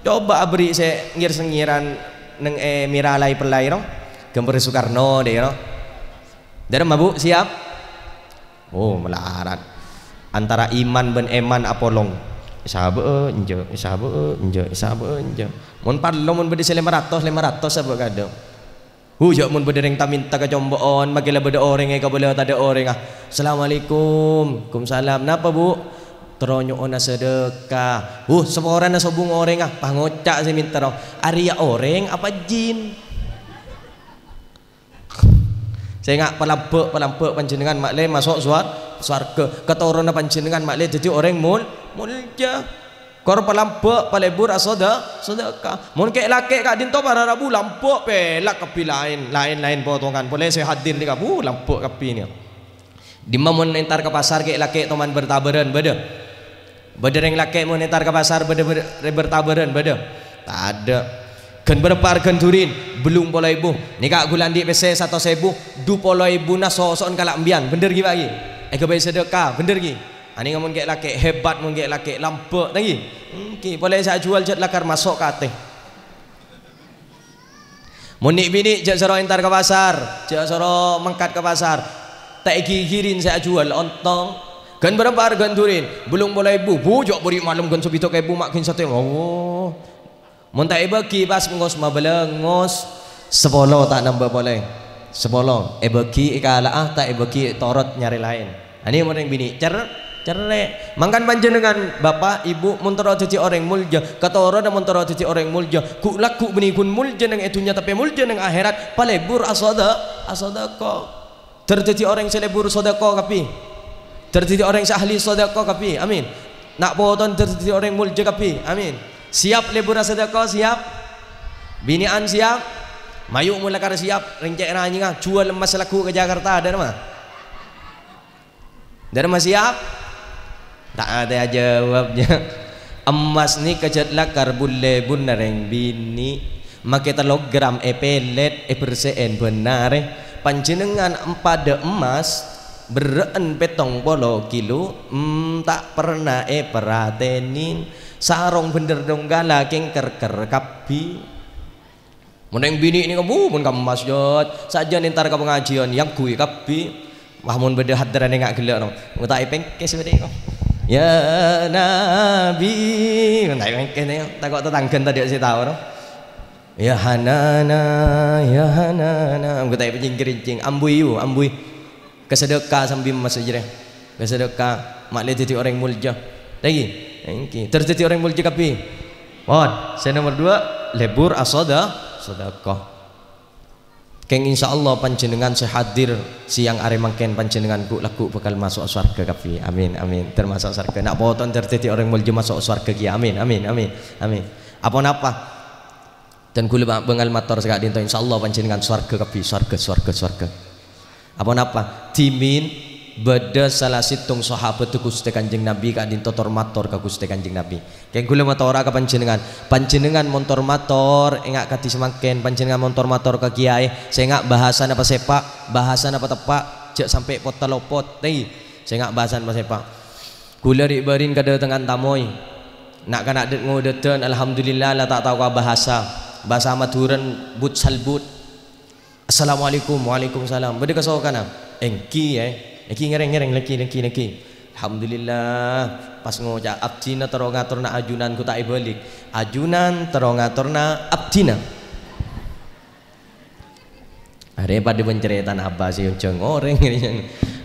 Coba aberri' sè ngèr-sèngèran neng è Mira Lai Pellai, no? Ghâmbhâr Soekarno, dè, no? Dâremma, Bu, siap? Oh, malarat. Antara iman bân èman apolong. Èsabâ'â, enjâ', èsabâ'â, enjâ', èsabâ'â, enjâ'. Mon parlo, mon bâdâ sè lèma ratos, lèma ratos sabâ' kadhâng. Hu, jâ' mon bâdâ rèng ta-mènta ka compo'on, makè la bâdâ orèng èkabâlâ tadâ' orèngnga. "Assalamualaikum." "Waalaikumsalam." "Napa, Bu?" "Terro nyo'ona sadâka." "Hu, saporana sobung orèngnga." Pas ngoca' sè mènta ro, "Arèya orèng apa jin?" Sènga' palambâ', palambâ' panjhennengngan ma'lè maso' sowar-, sowarghâ. Katoronna panjhennengngan ma'lè dhâddhi orèng mol-, molja. Kor palambâ', palebur asoda-, sodaka. Mon kè'-lakè' ka'dinto para rabu lambâ' pèlak kabbhi laèn, laèn-laèn potongan. Polè sè hadir nèka, bu, lambâ' kabbhi nèka. Dimma mon entar ka pasar kè'-lakè' toman bertabaran, bâdâ? Bâdâ rèng lakè' mon entar ka pasar, bâdâ ber-, rè-, bertabaran, bâdâ? Tadâ'. Ghân bârâmpa arghâna durin? Bâllung polo èbu. Nèka ghulâ andi' pèssè satos èbu, du polo èbuna soso'na kala' embiyân. Bhendher ghi, Pak, ghi? Èghâbây sadâka, bhendher ghi? Anènga mon kè'-lakè', hebat mon kè'-lakè', lambâ', ta' ghi? Èngghi, polè sè ajhuwâl jhât lakar maso' ka atè. Mon nè'-binè' jhâ' soro entar ka pasar, jhâ' soro mangkat ka pasar. Ta' èghighiri sè ajhuwâl, ontong. Ghân bârâmpa arghâna durin? Bâllung polo èbu. Bu, jhâ' bâri' malem ghân sabidhâk èbu ma' ghân satèya. Oh. Mon ta' èbâghi pas bungkos mabâlângos, sapolo ta' nambâ polè. Sapolo. Èbâghi èkala'a, ta' èbâghi torot nyarè laèn. Anè mon rèng binè' cer-, cerrè'. Mangkana panjhennengngan, bapa', èbhu, mon terro dhâddhi orèng molja, katoronna mon terro dhâddhi orèng molja, ghu'-lagghu' bânnè ghun molja neng è dhunnya tapè molja neng akhèrat, palebur asoda-, asodako. Dhâr dhâddhi orèng sè lebur sodako kabbhi. Dhâr dhâddhi orèng sè ahli sodako kabbhi. Amin. Na' potona dhâr dhâddhi orèng molja kabbhi. Amin. Siap lebur asodako, siap? Binè'an siap? Mayu' mon lakar siap, rèng cè' ranyèngnga, juwâl emmas lagghu' ka Jakarta, dâ' remma? Dâ' remma siap? Ta' atè ajâwâb, jâ. Emmas nèka jhât lakar bun-lèbunna rèng binè'. Makè tello gram èpèlèt, èbersè'è bân arè. Panjhennengngan empadâ emmas, berrâ'ân pèttong polo kilo, em, ta' perna èparhatènè. Sarong bhender dong kala kèng kèr-kèr kabbhi. Mon rèng binè' nèka, bu, mon ka emmas, jât. Sajân entar ka pangajiân, èangghuy kabbhi. Wah, mon bâdâ hadârân enga' ghellâ', no. Ngotaè pèngkès bâdâ, no. Ya Nabi, ngotaè pèngkès, no. Tako' tatangghâna tadâ' sè tao, no. Ya Hanana, ya Hanana. Ngotaè pèncèng-kèncèng. Ambuy, yu, ambuy. Kasadâka sambi emmas jârèya. Kasadâka, ma' lè dhâddhi orèng molja. Lagi, ènggi. Terros dhâddhi orèng molja kabbhi. Pon, sè nomer duwâ', lebur asoda-, sodakah. Kèng, insyaallah, panjhennengngan sè hadir sèyang arè mangkèn, panjhennengngan ghu'-, lagghu' bhâkal maso' sowarghâ kabbhi. Amin, amin. Termaso' sowarghâ. Na' poton ter dhâddhi orèng molja maso' sowarghâ kèya. Amin, amin, amin, amin. Aponapa? Dân kaulâ ba-, bângal mator saka'dinto, insyaallah panjhennengngan sowarghâ kabbhi, sowarghâ, sowarghâ, sowarghâ. Aponapa? Dhimèn bâdâ sala sèttong sahabâddhâ Ghustè Kanjeng Nabi ka'dinto tor-mator ka Ghustè Kanjeng Nabi. Kèng kaulâ matora ka panjhennengngan, panjhennengngan mon tor-mator, enga' kadhi samangkèn, panjhennengngan mon tor-mator ka kèyaè, sènga' bhâsana pasèpa', bhâsana pateppa', jhâ' sampè' pot-talopot, tè, sènga' bhâsana pasèpa'. Kaulâ ri'-bâri'en kadâtengan tamoy. Na'-kana' dât-ngodâdân, alhamdulillah, la ta' tao ka bhâsa. Bhâsa Madhurâna but-salbut. "Assalamualaikum." "Waalaikumsalam." "Bâdâ kasokanna?" "Ènggi, è." "Ènggi, ngèrèng, ngèrèng, lènggi, lènggi, lènggi." Alhamdulillah, pas ngoca', "Abdhina terro ngatorna ajunan ghu ta' èbâlik. Ajunan terro ngatorna abdhina." Arè padâ bân carètana Abah sè onjhâng orèng.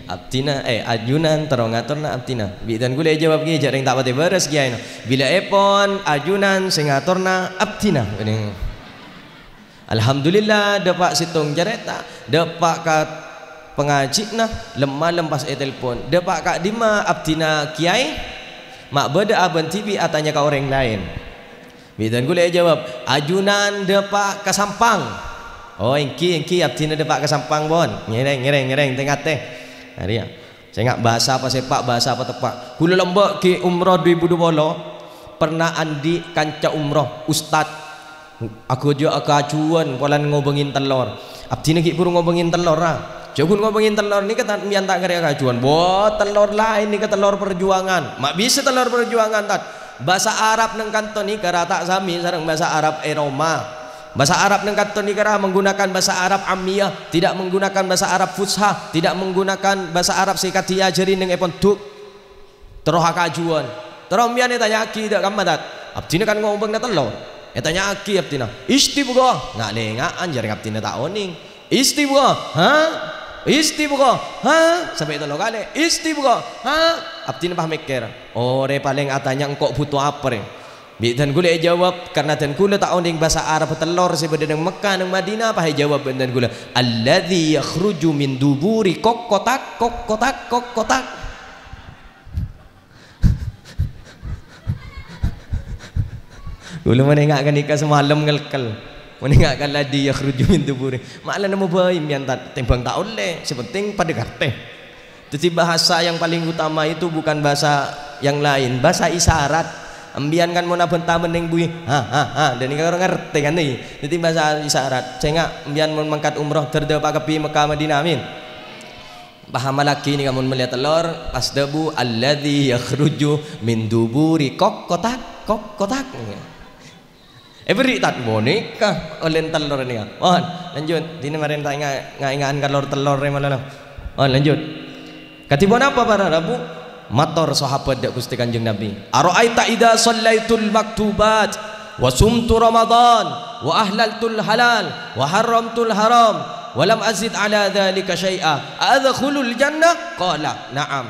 "Abdhina, eh, ajunan terro ngatorna abdhina." Bi' dân kaulâ èjâwâb kèya, jhâ' rèng ta' patè bârâs kèyaèna. "Bilâèpon ajunan sè ngatorna abdhina." Alhamdulillah, dâpa' sèttong carèta, dâpa' ka pangajiânna, lem-malem pas ètelpon, "Dâpa' ka'dimma abdhina, Kèyaè? Ma' bâdâ abâ'na dhibi' atanya ka orèng laèn." Bi' dân kaulâ èjâwâb, "Ajunan dâpa' ka Sampang." "Oh, ènggi, ènggi, abdhina dâpa' ka Sampang, pon." Ngèrèng, ngèrèng, ngèrèng, tè-ngatè. Arèya. Sènga' bhâsa pasèpa', bhâsa pateppa'. Kaulâ lambâ' ghi' umroh du èbu du polo, perna andi' kanca umroh, ustad. Aghâjâ akajuwân polana ngobângè tellor. Abdhina ghi' bhuru ngobângè tellor, ra. Jhâ' ghun ngobângè tellor nèka, Tad, sampèyan ta' karè akajuwân. Wah, tellor laèn nèka tellor parjuwângan. Ma' bisa tellor parjuwângan, Tad. Bhâsa Arab neng kanto nèka ra ta' samè sareng bhâsa Arab è roma. Bhâsa Arab neng kanto nèka ra menggunakan bhâsa Arab Ammiyah, tidak menggunakan bhâsa Arab Fusha, tidak menggunakan bhâsa Arab sè kadhi èajhâri neng è pondhuk. Terro akajuwân. Terro sampèyan ètanya'aghi dâ' kamma, Tad? Abdhina kan ngobângana tellor. Ètanya'aghi abdhina, "Istibghah?" Nga'-lènga'an, jhârèng abdhina ta' onèng. "Istibghah, ha? Istibghah, ha?" Sampè' tello kalè, "Istibghah, ha?" Abdhina pas mèkkèr, "Orèng palèng atanya engko' bhuto apa, rè?" Bi' dân kaulâ èjâwâb, karna dân kaulâ ta' onèng bhâsa Arab tellor sè bâdâ neng Mekkah, neng Madinah, pas èjâwâb bân dân kaulâ, "Alladzi yakhruju min duburi kokkotak, kokkotak, kokkotak." Kaulâ mon enga' ghânèka samalem ngelkel. Mon enga' ka alladzi yakhruju min duburi. Ma'lana mobâi sampèyan, Tad, tèmbhâng ta' ollè. Sè penting padâ ngartè. Dhâddhi, bahasa yang paling utama itu bukan bahasa yang lain, bahasa isyarat. Sampèyan kan mon abhânta bân neng buwi, "Ha, ha, ha," dhâ' nèka orèng ngartè kan, ngghi? Dhâddhi, bahasa isyarat. Sènga' sampèyan mon mangkat umroh, dâr dâpa' kabbhi Mekkah Madinah, amin. Pahamallaghi nèka mon mellèya tellor, pas dhâbu, "Alladzi yakhruju min duburi kokkotak, kokkotak." Èberri' Tad, "Bonèka ollèna tellor nèka." Pon, lanjut. Dinah marèn ta' enga'-, nga'-enga'an ka lor-tellor rè malolo. Pon, lanjut. Kadhi ponapa para rabu? Mator sahabat dâ' Ghustè Kanjeng Nabi, "Ara'aita idza shallaitul maktubat, wa sumtu Ramadan, wa ahlaltul halal, wa harramtul haram, wa lam azid ala dzalika syai'a, a adkhulul jannah?" Qala, "Na'am."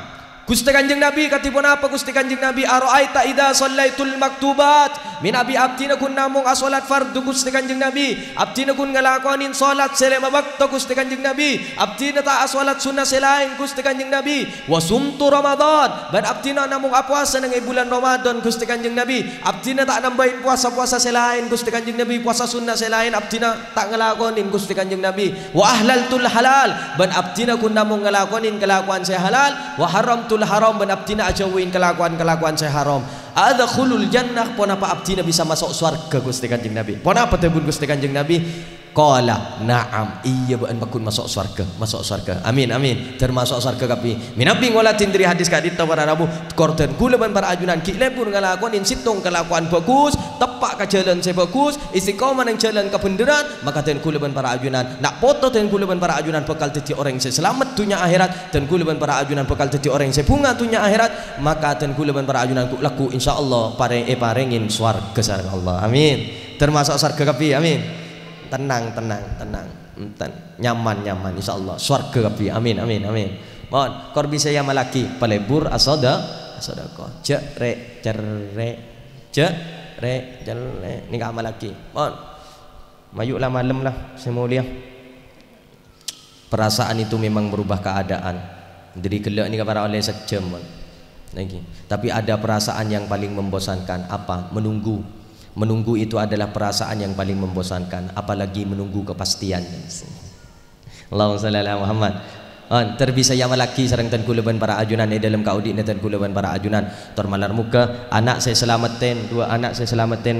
Ghustè Kanjeng Nabi, kadhi ponapa Ghustè Kanjeng Nabi? "Ara'aita idza shallaitul maktubat?" Mènabi abdhina ghun namong asholat fardhu, Ghustè Kanjeng Nabi. Abdhina ghun ngalakonè sholat sè lèma bâkto, Ghustè Kanjeng Nabi. Abdhina ta' asholat sunnah sè laèn, Ghustè Kanjeng Nabi. "Wa sumtu Ramadan," bân abdhina namong apowasa neng è bulân Ramadan, Ghustè Kanjeng Nabi. Abdhina ta' nambâi powasa-powasa sè laèn, Ghustè Kanjeng Nabi. Powasa sunnah sè laèn abdhina ta' ngalakonè, Ghustè Kanjeng Nabi. "Wa ahlaltul halal," bân abdhina ghun namong ngalakonè kalakowan sè halal. "Wa harramtul haram," bân abdhina ajhâuwi kalakowan-kalakowan sè haram. "Adkhulul jannah," ponapa abdhina bisa maso' sowarghâ, Ghustè Kanjeng Nabi? Ponapa dhâbuna Ghustè Kanjeng Nabi? Qala, "Na'am, iyâ, bâ'na pagghun maso' sowarghâ, maso' sowarghâ. Amin, amin. Termaso' sowarghâ kabbhi." Mènabi ngoladhin dhâri hadis ka'dinto para rabu, kor dân kaulâ bân para ajunan ghi' lebur ngalakonè sèttong kalakowan bhâghus, teppa' ka jhâlân sè bhâghus, istiqomah neng jhâlân kabhendherran, maka dân kaulâ bân para ajunan, na' poto dân kaulâ bân para ajunan bhâkal dhâddhi orèng sè salamet dhunnya akhèrat, dân kaulâ bân para ajunan bhâkal dhâddhi orèng sè bhunga dhunnya akhèrat, maka dân kaulâ bân para ajunan ghu'-lagghu' insyaallah parè-, èparèngè sowarghâ sareng Allah. Amin. Termaso' sowarghâ kabbhi. Amin. Tenang, tenang, tenang. Enten. Nyaman, nyaman. Insyaallah. Sowarghâ kabbhi. Amin, amin, amin. Mon, kor bisa èamallaghi. Palebur asoda-, asodako. Jhâ' rè', cerrè'. Jhâ' rè', cerrè'. Nèka amallaghi. Mon. Mayu' la malem la, sè molèya. Perasaan itu memang merubah keadaan. Dhâri ghellâ' nèka para ollè sajjhâm, mon. Ngghi. Tapi ada perasaan yang paling membosankan. Apa? Menunggu. Menunggu itu adalah perasaan yang paling membosankan, apalagi menunggu kepastian. Allahumma shalli ala Muhammad. On, ter bisa èamallaghi sareng dân kaulâ bân para ajunan è dhâlem kaodi'na dân kaulâ bân para ajunan. Tor malar moghâ ana' sè salamettèn, dua ana' sè salamettèn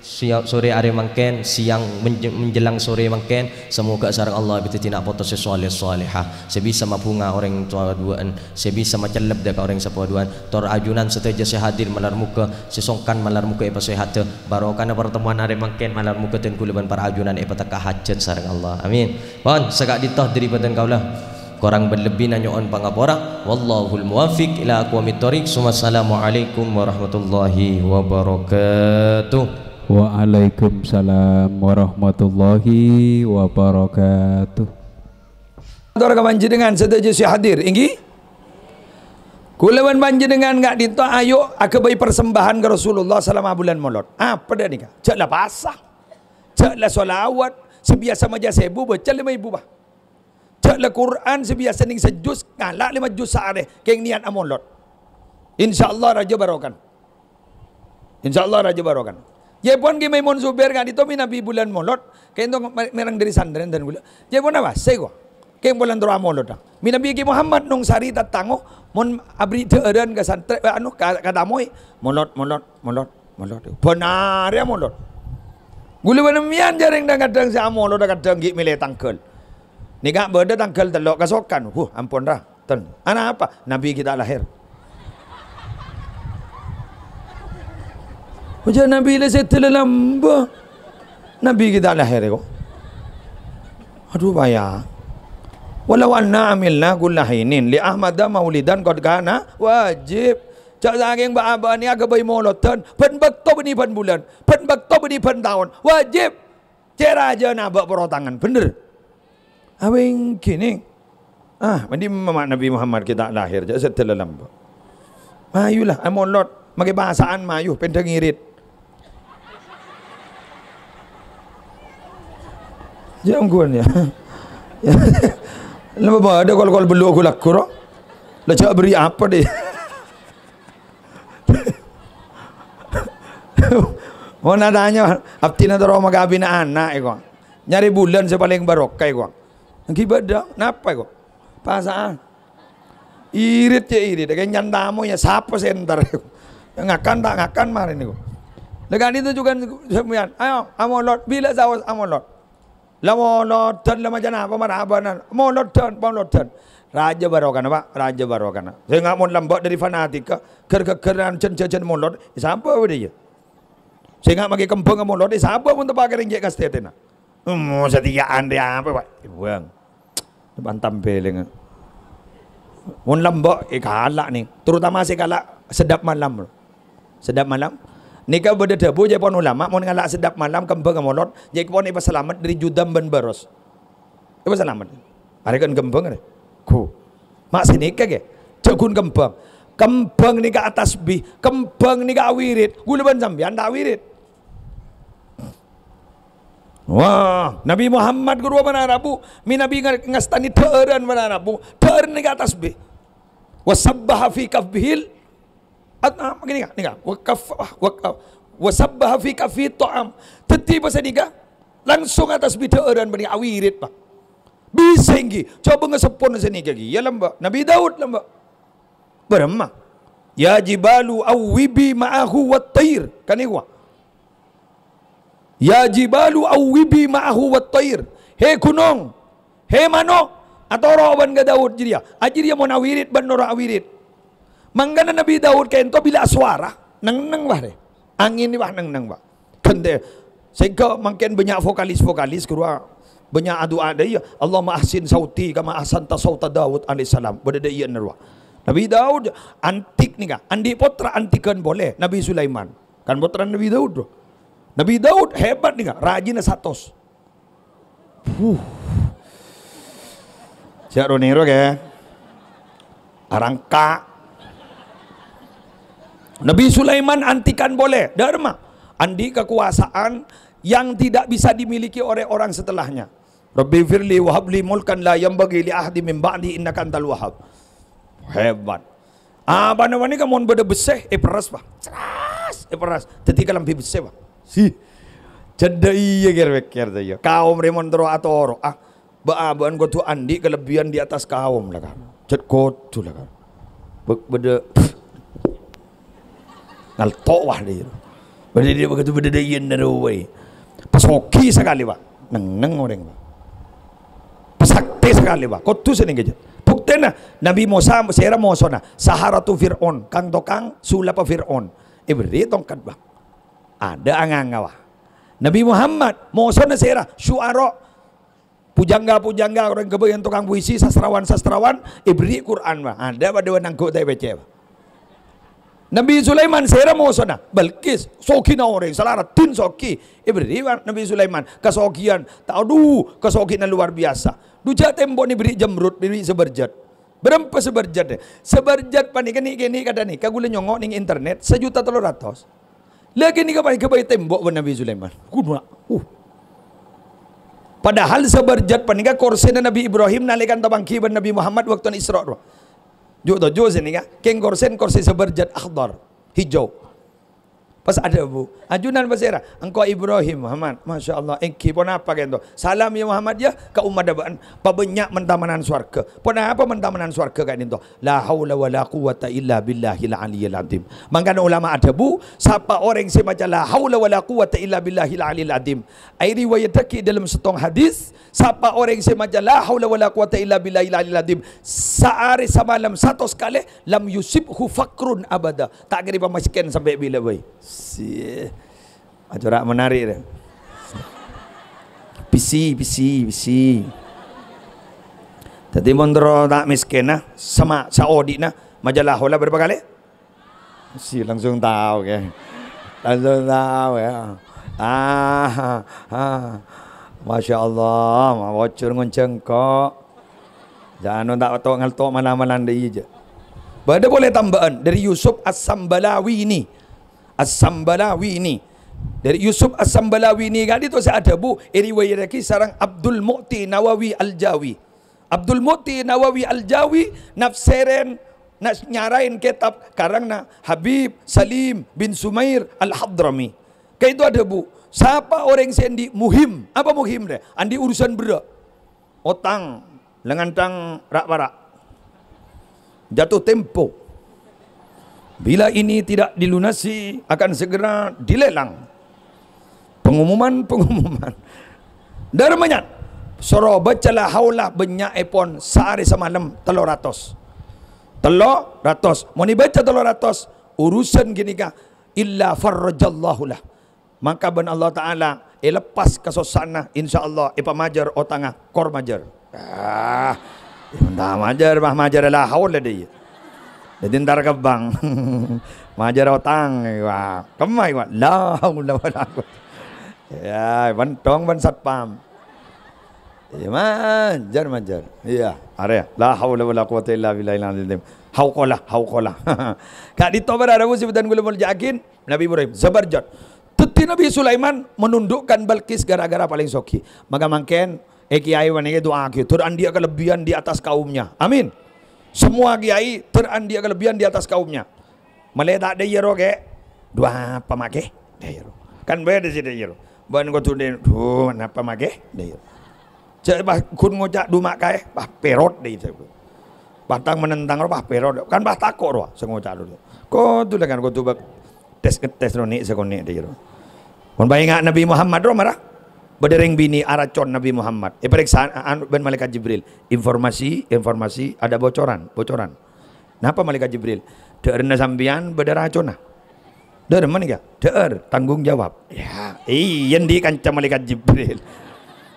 Sia-, sore arè mangkèn, siang menje-, menjelang sore mangkèn, semoga sareng Allah èpadhâddhi na' poto sè sholeh sholehah, sè bisa mabhunga orèng towa duwâ'ân, sè bisa macellep dhâ' ka orèng sè poduwân. Tor ajunan sadhâjâ sè hadir malar moghâ, sè songkan malar moghâ èpasèhadhâ. Barokana pertemuan arè mangkèn malar moghâ dân kaulâ bân para ajunan èpatekka hajat sareng Allah. Amin. Pon, saka'dinto dhâri bhâdhân kaulâ. Korang bân lebbina nyo'on pangapora. Wallahul muwaffiq ila aqwamit thoriq. Summassalamualaikum warahmatullahi wabarakatuh. Waalaikumsalam warahmatullahi wabarakatuh. Mator ka panjhennengngan sadhâjâ sè hadir, èngghi? Kaulâ bân panjhennengngan ka'dinto ayo aghâbây persembahan ka Rasulullah salama bulân Molod. Apa dhâ' nèka? Jhâ' la pasa. Jhâ' la sholawat. Sè biyasa maca sèbu, baca lèma èbu, Pak. Jhâ' la Qur'an sè biyasa nèng sajus, ngala' lèma jus saarè, kèng niyat amolod. Insyaallah rajâ barokana. Insyaallah rajâ barokana. Jhâ' pon Kè Maimun Zubair ka'dinto mènabi bulân Molod, kèng to mè-, mèreng dhâri Santrèn dân kaulâ. Jhâ' pon apa? Sè ko. Kèng bulân terro amolod, ah. Mènabi Kè Muhammad Nung Sari Tatango, mon aberri' dhâ'ârân ka Santrè-, eh, anu, ka, ka tamoy, molod, molod, molod. Molod. Bân arè amolod. Ghulâ bân mèyan jhâreng dhâng-kadhâng sè amolod, kadhâng ghi' mèlè tangghâl. Nèka bâdâ tangghâl tello' kasokan. Huh, ampon, ra. Ten. Anapa? Nabi ghi' ta' lahèr. Ojhâ Nabi la sèdhâ lalamba. Nabi ghi' ta' lahèr, ko. Adu, bhâjâ. "Walau anna amilna kulla hinin li Ahmada maulidan qad kana wajib." Jhâ' sakèng bâ'-abâ'na aghâbây molodhân, bân bâkto bânnè bân bulân, bân bâkto bânnè bân taon. Wajib. Cè' rajâna abâ' porotangan, bhender. Awèng ghi nèng. Ah, mending ma-, Nabi Muhammad ghi' ta' lahèr, jhâ' sèdhâ lalamba. Mayulah, amolod. Makè pasa'an mayu, pèndhâ ngèrèt. Jhâ' ongghuwân, yâ. Lamba bâdâ kol-kol bellu' ghu-lagghu, ro. La jhâ' berri' apa, dhi? Mon atanya, abdhina terro makabina ana', èko. Nyarè bulân sè palèng barokah, èko. Èngghi bâdâ, napa, èko? Pasa'an. Irit, yâ, irit. Kèng nyantamo, yâ, sapa sè entar? Ngakan ta' ngakan marèna, èko. Lah, ka'dinto jhughân sampèyan. Ayo, amolod. Bilâ saos amolod? La molodhân, la maca napa mara abâ'na? Molodhân, molodhân. Rajâ barokana, Pak, rajâ barokana. Sènga' mon lamba' dhâri fanatikka, ghâr-ghâghârân jhân-jhâjhân molod, èsabâ bâdâ, yâ. Sènga' makè kembhângnga molod, èsabâ mon teppa' ka rèng jhâ' kastètèna. Emmo satèya anḍi' apa, Pak? Bâng. Depan tampèlèngnga. Mon lamba', èkala' nèng. Terutama sè kala' seddhâp malam. Seddhâp malam. Nèka bâdâ dhâbu jhâ' pon ulama, mon ngala' seddhâp malam kembhângnga molod, jhâ' pon èpasalamet dhâri jhudhâm bân bârâs. Èpasalamet. Arè kan kembhâng arè. Ghu. Ma' sanèka, ghi. Jhâ' ghun kembhâng. Kembhâng nèka atasbih, kembhâng nèka awirid. Ghulâ bân sampèyan ta' awirid. Wah, Nabi Muhammad ghâruwa bân Arabu, mè' Nabi nga-, ngastanè dhâ'ârân bân Arabu, dhâ'âr nèka atasbih. Wa sabbaha fi kaffihil At-, ah, gini, Kak, nih, Kak. Wa kaf-, wa ka-, wa sabbaha fi kaffi ta'am. Dhâddhi, pas sanèka, langsung atasbih dhâ'ârân bânnè awirid, Pak. Bisa ènggi. Coba ngaseppon sanèka ghi. Ya, lamba'. Nabi Daud, lamba'. Bârâmma. "Ya jibalu awwibi ma'ahu wat thair." Kan èko. "Ya jibalu awwibi ma'ahu wat thair." He ghunong, he mano', atoro' bân ka Daud jârèya. Ajârèya mon awirid bân noro' awirid. Mangkana Nabi Daud ka'dinto bilâ aswara, neng-neng, Pak, rè. Angèn, Pak, neng-neng, Pak. Ghântè. Sèngko' mangkèn bânnya' vokalis-vokalis ghâruwa bânnya' adu'a dâ' iyâ, "Allahumma ahsin sauti kama ahsanta sauta Daud alaihissalam." Bâdâ dâ' iyâ nèrowa. Nabi Daud antik nèka, andi' pottra antikan polè, Nabi Sulaiman. Kan pottrana Nabi Daud, bro. Nabi Daud hebat nèka, rajina satos. Huh. Jhâ' ro-nèro, kè. Arangka'. Nabi Sulaiman antikan polè. Dâ'remma? Andi' kakowasaen yang tidak bisa dimiliki oleh orang setelahnya. "Rabbi firli wa habli mulkan la yanbaghi li ahadin min ba'di innaka antal wahhab." Hebat. Apana panèka mon bâdâ bessè, èperres, Pak. Ceras, èperres. Dhâddhi kalambhi bessè, Pak. Si. Cedda' iyâ kèr-pèkkèr ta' iyâ. Kaom rè mon terro atoro', ah. Bâ'-abâ'ân kodhu andi' kalebbiyân di atas kaom, la, kan. Cè' kodhu, la, kan. Bâ-, bâdâ, ngalto', wah, dhi. Bâdâ dhi-, bâdâ dhi-, bâdâ dhi-, iyâ, nèro, wè. Pasoghi sakalè, Pak. Neng-neng orèng, Pak. Pasaktè sakalè, Pak. Kodhu sanèngghâ, jâ. Buktèna, Nabi Mosa, sèra mosona? Saharatu Fir'aun, kang-tokang sulapa Fir'aun. Èberri' tongkat, Pak. Adâ' anganga, Pak. Nabi Muhammad, mosona sèra? Syu'ara. Pujangga-pujangga, orèng ghâbây tokang puisi, sastrawan-sastrawan, èberri' Qur'an, Pak. Adâ' padâ nangghuk ta' èpècè', Pak. Nabi Sulaiman sèra mosona? Balqis, soghina orèng, sala raddhin soghi. Èberri', Pak, Nabi Sulaiman kasoghiyân, ta-, adhu, kasoghina luar biasa. Dhu jâ' tempo nè èberri' Zamrud, èberri' Sabarjat. Bârâmpa Sabarjat? Sabarjat panèka nè'-kènè' kadhâ' nèka ghulâ nyongngo' neng internet, sajuta tello ratos. Lagi nèka panèka bhâi tembo' bân Nabi Sulaiman. Ghun, Pak. Uh. Padahal Sabarjat panèka korsèna Nabi Ibrahim nalèkana tapangghi bân Nabi Muhammad bâktona Isra', rowa. Ju' toju' sè nèka, kèng korsèna korsè Sabarjat akhdar, hijau. Pas adhâbu, "Ajunan pasèra?" "Engko' Ibrahim, Muhammad." "Masya Allah, èngghi ponapa ka'dinto?" "Salam, ya Muhammad, ya, ka ommaddhâ bâ'na. Pabânnya' men-tamanan sowarghâ." "Ponapa men-tamanan sowarghâ ka'dinto?" "La haula wa la quwwata illa billahil aliyyil azim." Mangkana ulama adhâbu, sapa orèng sè maca "La haula wa la quwwata illa billahil aliyyil azim", èriwayaddhâghi dâlem sèttong hadis, sapa orèng sè maca "La haula wa la quwwata illa billahil aliyyil azim" saarè samalem satos kalè, "lam yusibhu faqrun abada." Ta' kèra èpamèskèn sampè' bilâ bhâi. Si. Acara menarik, rè. Pisi, pisi, pisi. Dhâddhi, mon terro ta' mèskènna, sama, saodi'na, maca "La haula" bârâmpa kalè? Si, langsung tao, kè. Langsung tao, ya. Ah, ah. Masya Allah, ma-, bocor ngonjhâ engko'. Jhâ' anu ta' to-, ngalto' mala-mala dâ' iyâ, jhâ'. Bâdâ polè tambâ'ân dâri Yusuf As-Sambalawini. As-Sambalawini. Dâri Yusuf As-Sambalawini ka'dinto sè adhâbu, èriwayaddhâghi sareng Abdul Mu'ti Nawawi Al-Jawi. Abdul Mu'ti Nawawi Al-Jawi nafsèrèn, nas-, nyara'èn kètab karangna Habib Salim bin Sumair Al-Hadrami. Ka'dinto adhâbu, sapa orèng sè andi' muhim? Apa muhim, rè? Andi' urusan berrâ'. Otang, lèngan tang ra'-para'. Jatuh tempo. Bila ini tidak dilunasi, akan segera dilelang. Pengumuman, pengumuman. Dârmanyat, soro baca la haula bânnya'èpon saarè samalem tello ratos. Tello ratos. Mon èbâca tello ratos, urusan ghânèka illa farrajallahu lah. Maka bân Allah Ta'ala èlepas kasossa'anna, insyaallah èpamajâr otangnga, kor majâr. Ah, ènta' majâr, bah, majâr la haula dâ' iyâ. Dhâddhi entar kebbhâng. Majâr otang, wah, kemma, wah, la haula wala quwwata. Ya, bân tong bân satpam. Ya, manjâr, manjâr. Iyâ, arèya. La haula wala quwwata illa billahil aliyil azim. Hauqalah, hauqalah. Ka'dinto para rabu sè bhâdhân kaulâ molja'aghi, Nabi Ibrahim, sabarjât. Dhâddhi Nabi Sulaiman menundukkan Balqis gara-gara palèng soghi. Maka mangkèn, eh, kiai panèka du'aaghi, tor andi'â kalebbiyân di atas kaumnya. Amin. Semua kiai, tor andi'â kalebbiyân di atas kaumnya. Malè ta' dhâ' iyâ ro, Kè'. Dhu apa makè? Dhâ' iyâ ro. Kan bâdâ sè dhâ' iyâ ro. Bân kodhu dhâ', dhu napa makè? Dhâ' iyâ ro. Jâ' pas ghun ngoca' dhu ma' kaè, pas pèrot dhâ' iyâ ro. Pas tang menentang ro, pas pèrot. Kan pas tako' ro, sè ngoca' ro. Kodhu la kan, kodhu bâk tes-ngetes ro nè' sakonè' dhâ' iyâ ro. Mon bâ' enga' Nabi Muhammad ro mara. Bâdâ rèng binè' aracon Nabi Muhammad. Èparèksa an-, bân Malaikat Jibril. Informasi, informasi, ada bocoran, bocoran. Napa Malaikat Jibril? Dhâ'ârna sampèyan bâdâ raconna. Dhâ'âr manèka? Dhâ'âr, tanggung jawab. Ya, iyâ, endi kanca Malaikat Jibril?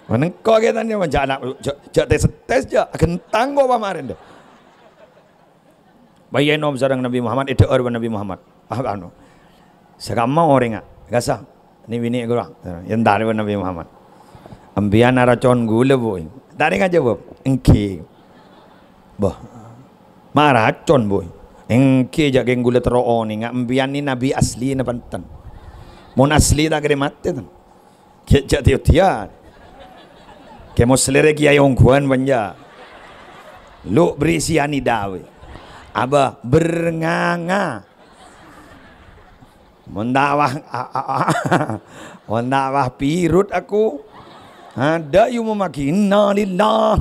Manèngko kè tanya, jâ', jâ', jâ' tes-tes, jâ'. Aghentang kok pamarèn, dâ. Bâ' ènom sareng Nabi Muhammad, èdhâ'âr bân Nabi Muhammad. Ah, anu. Sakamma orèngnga, kasa. Nè binè' ghulâ. Èntar bân Nabi Muhammad. Empèyan aracon ghulâ, Bu. Tarèng ajâwâb. Èngghi. Bâh. Ma' aracon, Bu. Èngghi, jâ' kèng ghulâ terro onènga empèyan nè nabi asli napa enten. Mon asli ta' kèra matè, ten. Jâ', jâ' tèyot-tèyot. Kè moslèrè kiai ongghuwân, bânjâ. Lu' bri' sianida, wè. Abâ, bernganga. Mon ta' wah, a, a, a, mon ta' wah pirut aku. Adâ' yu momaghi, "Innalillah."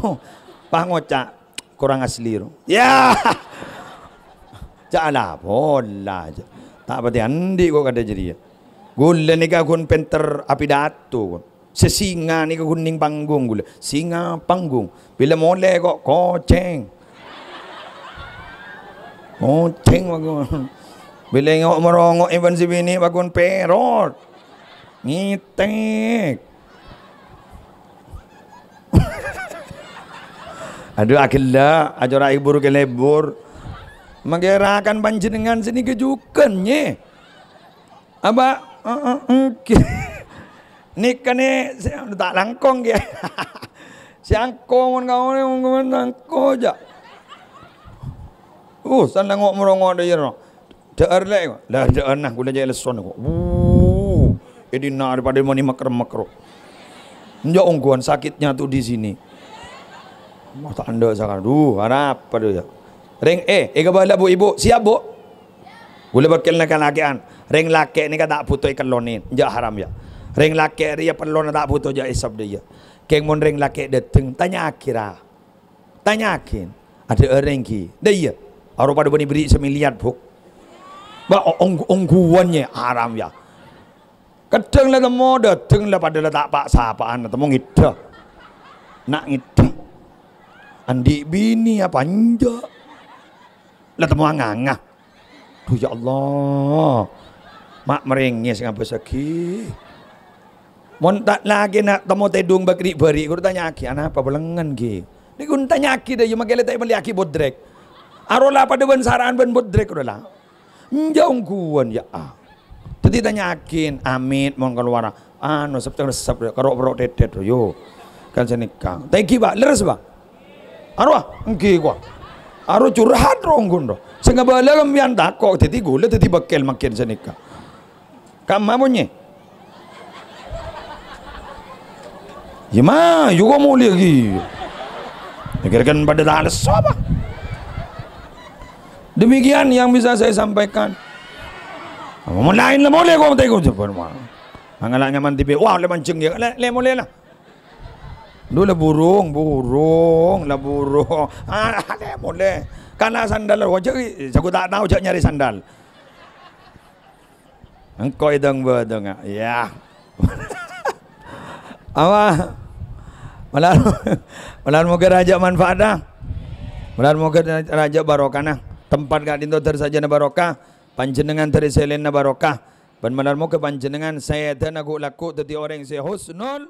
Pas ngoca', "Korang asli, ro." Ya. Jâ' la pola, jâ'. Ta' patè andi' kok kadhâ' jârèya. Ghulâ nèka ghun pènter apidato, ghun. Sè singa nèka ghun nèng panggung ghulâ. Singa panggung. Bilâ molè kok kocèng. Kocèng, panggung. Bilâ ngo'-, morongo'è bân sè binè', panggung pèrot. Ngètèk. Adhu, aghellâ', acora' èburu kè lebur. Mangkèra kan panjhennengngan sè nèka jhughân, nyè. Abâ, heeh, èngghi. Nèka nè, sè, ta' langkong, yâ. Sè angko mon kaulâ, mon langkong, jâ'. Uh, san ngo'-, morongo' dhâ' iyâ, no. Dhâ'âr, lè', ko'. Lah, dhâ'âr, nah, ghulâ jâ' lesson, ko'. Wuh, è dinna' daripada mani mekrem-mekrem. Enjâ' ongghuwân sakitnya tuh di sini. Wah, ta' endâ' sakala. Duh, arapa, duh, yâ. Rèng, eh, èkabâlâ, Bu, Ibu. Siap, Bu? Ghulâ bâkkèl nèka lakè'an. Rèng lakè' nèka ta' bhuto èkellonè. Enjâ' haram, yâ. Rèng lakè' rèya pellona ta' bhuto jâ' èsop, dhâ' iyâ. Kèng mon rèng lakè' dâteng, tanya'aghi, ra. Tanya'aghi, adâ' orèng ghi. Dhâ' iyâ, aropa bâdâ bânnè bherri' samiliyar, Bu. Bâ, o-, ong-, ongghuwân, yâ, haram, yâ. Kadhâng la temmo, dâteng la padâ la ta' pa'-sapa'an, temmo ngèdhâ. Na' ngèdhâ. Andi' binè apa enjâ'? La temmo anganga. Duh, ya Allah. Ma' marèngès ngabâssaghi. Mon ta' lakèna temmo tèdung bâk ri'-bâri', ghuru tanya'aghi, "Anapa balengngen, ghi?" Nèko tanya'aghi, dhâ' iyâ, makè la ta' èmellèyaghi bodrek. Arola padâ bân sara'an bân bodrek, rola. Enjâ' ongghuwân, yâ, a. Dhâddhi tanya'aghi, amit mon kalowara. Anu, sep-, sep-, karo' pèro' tètèt, yo. Kan sanèka. Ta' ènggi, Pak? Lerres, Pak? Arowa, ènggi, kowa. Aro curhat, ro, ongghu, ro. Sè ngabâlâ sampèyan tako', dhâddhi ghulâ dhâddhi bâkkèl mangkèn sanèka. Kamma, monyè? Yâ, ma, yâ, kowa molè, ghi. Kira-kira padâ ta' lesso, apa? Demikian yang bisa saya sampaikan. Mon laèn la molè, kowa, ta' èko, jhâbân, ma. Mangala nyaman T V. Wah, la manjheng, yâ. La, la molè, la. Dhu la burung, burung, la burung. Ah, la molè. Kana sandal, wajah, saku ta' tao, jâ' nyarè sandal. Engko' èdâng-bâdângnga. Yâ. Apa? Malar, malar moghâ rajâ manfaatna. Malar moghâ rajâ barokahna. Tempat ka'dinto dhâr sajâna barokah. Panjhennengngan dhâri sè laènna barokah. Bân malar moghâ panjhennengngan sèdhâna ghu'-lagghu' dhâddhi orèng sè husnul